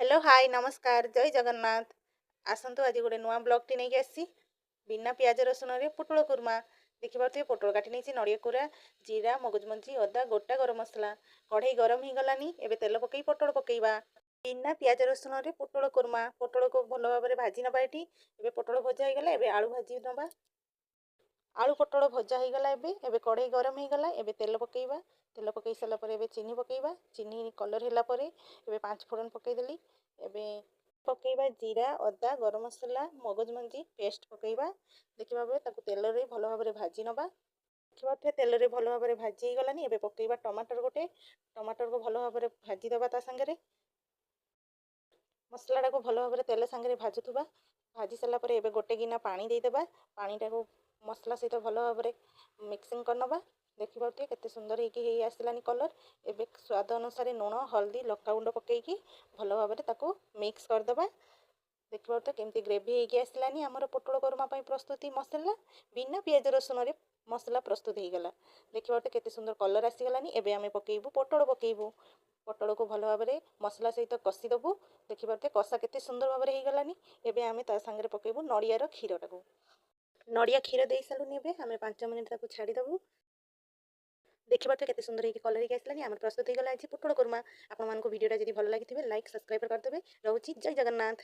Hello, high, ନମସ୍କାର, ଜୟ ଜଗନ୍ନାଥ। ଆସନ୍ତୁ, ଆଜି ଗୋଟେ ନୂଆ ବ୍ଲଗ୍ଟି ନେଇକି ଆସିଛି, ବିନା ପିଆଜ ରସୁଣରେ ପୋଟଳ କୁର୍ମା। ଦେଖିପାରୁଥିବେ, ପୋଟଳ କାଟି ନେଇଛି, ନଡ଼ିଆ କୋରା, ଜିରା, ମଗଜ ମଞ୍ଜି, ଅଦା, ଗୋଟା ଗରମ ମସଲା। କଢ଼େଇ ଗରମ ହେଇଗଲାନି, ଏବେ ତେଲ ପକେଇ ପୋଟଳ ପକେଇବା। ବିନା ପିଆଜ ରସୁଣରେ ପୋଟଳ କୁର୍ମା। ପୋଟଳକୁ ଭଲ ଭାବରେ ଭାଜି ନେବା ଏଠି। ଏବେ ପୋଟଳ ଭଜା ହେଇଗଲା, ଏବେ ଆଳୁ ଭାଜି ନେବା। ଆଳୁ ପୋଟଳ ଭଜା ହେଇଗଲା। ଏବେ କଢ଼େଇ ଗରମ ହେଇଗଲା, ଏବେ ତେଲ ପକେଇବା। ତେଲ ପକେଇ ସାରିଲା ପରେ ଏବେ ଚିନି ପକେଇବା। ଚିନି କଲର୍ ହେଲା ପରେ ଏବେ ପାଞ୍ଚ ଫୋଡ଼ନ ପକେଇଦେଲି। ଏବେ ପକେଇବା ଜିରା, ଅଦା, ଗରମ ମସଲା, ମଗଜ ମଞ୍ଜି ପେଷ୍ଟ ପକେଇବା। ଦେଖିବା ବେଳେ ତାକୁ ତେଲରେ ଭଲ ଭାବରେ ଭାଜି ନେବା। ଦେଖିପାରୁଥିବେ, ତେଲରେ ଭଲ ଭାବରେ ଭାଜି ହେଇଗଲାନି। ଏବେ ପକେଇବା ଟମାଟର ଗୋଟେ। ଟମାଟରକୁ ଭଲ ଭାବରେ ଭାଜିଦେବା ତା ସାଙ୍ଗରେ। ମସଲାଟାକୁ ଭଲ ଭାବରେ ତେଲ ସାଙ୍ଗରେ ଭାଜୁଥିବା। ଭାଜି ସାରିଲା ପରେ ଏବେ ଗୋଟେ ଗିନା ପାଣି ଦେଇଦେବା। ପାଣିଟାକୁ ମସଲା ସହିତ ଭଲ ଭାବରେ ମିକ୍ସିଂ କରିନେବା। ଦେଖିପାରୁଥିବେ, କେତେ ସୁନ୍ଦର ହେଇକି ହେଇ ଆସିଲାନି କଲର୍। ଏବେ ସ୍ୱାଦ ଅନୁସାରେ ଲୁଣ, ହଳଦୀ, ଲଙ୍କାଗୁଣ୍ଡ ପକେଇକି ଭଲ ଭାବରେ ତାକୁ ମିକ୍ସ କରିଦେବା। ଦେଖିପାରୁଥିବେ, କେମିତି ଗ୍ରେଭି ହେଇକି ଆସିଲାନି। ଆମର ପୋଟଳ କୋରମା ପାଇଁ ପ୍ରସ୍ତୁତି ମସଲା, ବିନା ପିଆଜ ରସୁଣରେ ମସଲା ପ୍ରସ୍ତୁତ ହେଇଗଲା। ଦେଖିପାରୁଥିବେ, କେତେ ସୁନ୍ଦର କଲର୍ ଆସିଗଲାନି। ଏବେ ଆମେ ପକେଇବୁ ପୋଟଳ। ପକେଇବୁ ପୋଟଳକୁ ଭଲ ଭାବରେ ମସଲା ସହିତ କଷିଦେବୁ। ଦେଖିପାରୁଥିବେ, କଷା କେତେ ସୁନ୍ଦର ଭାବରେ ହେଇଗଲାନି। ଏବେ ଆମେ ତା ସାଙ୍ଗରେ ପକେଇବୁ ନଡ଼ିଆର କ୍ଷୀରଟାକୁ। ନଡ଼ିଆ କ୍ଷୀର ଦେଇ ସାରିଲୁନି, ଏବେ ଆମେ 5 ମିନିଟ୍ ତାକୁ ଛାଡ଼ିଦେବୁ। ଦେଖିପାରୁଥିବେ, କେତେ ସୁନ୍ଦର ହେଇକି କଲର୍ ହେଇକି ଆସିଲାନି। ଆମର ପ୍ରସ୍ତୁତ ହେଇଗଲା ଆଜି ପୋଟଳ କୋରମା। ଆପଣମାନଙ୍କୁ ଭିଡ଼ିଓଟା ଯଦି ଭଲ ଲାଗିଥିବେ, ଲାଇକ୍, ସବସ୍କ୍ରାଇବ୍ କରିଦେବେ। ରହୁଛି, ଜୟ ଜଗନ୍ନାଥ।